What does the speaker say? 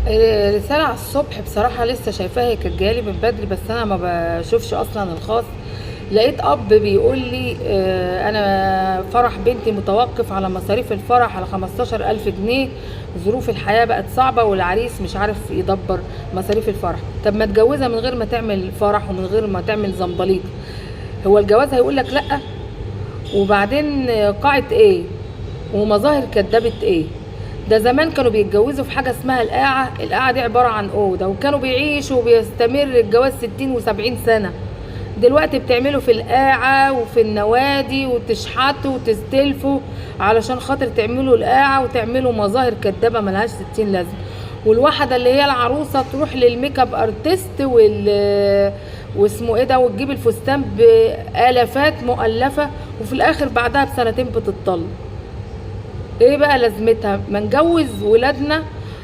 رسالة على الصبح بصراحة لسه شايفاها، هي كانت جايالي من بدري بس أنا ما بشوفش أصلا الخاص. لقيت أب بيقول لي أنا فرح بنتي متوقف على مصاريف الفرح على 15,000 جنيه، ظروف الحياة بقت صعبة والعريس مش عارف يدبر مصاريف الفرح. طب ما تجوزها من غير ما تعمل فرح ومن غير ما تعمل زنبليط، هو الجواز هيقول لك لأ؟ وبعدين قاعة ايه ومظاهر كدابة ايه؟ ده زمان كانوا بيتجوزوا في حاجة اسمها القاعة، القاعة دي عبارة عن أوضة، وكانوا بيعيشوا وبيستمر الجواز 60 و70 سنة. دلوقتي بتعملوا في القاعة وفي النوادي وتشحتوا وتستلفوا علشان خاطر تعملوا القاعة وتعملوا مظاهر كدابة ملهاش 60 لازمة. والواحدة اللي هي العروسة تروح لل make up artist واسمه ايه ده، وتجيب الفستان بآلافات مؤلفة، وفي الآخر بعدها بسنتين بتطلق. ايه بقى لازمتها؟ ما نجوز ولادنا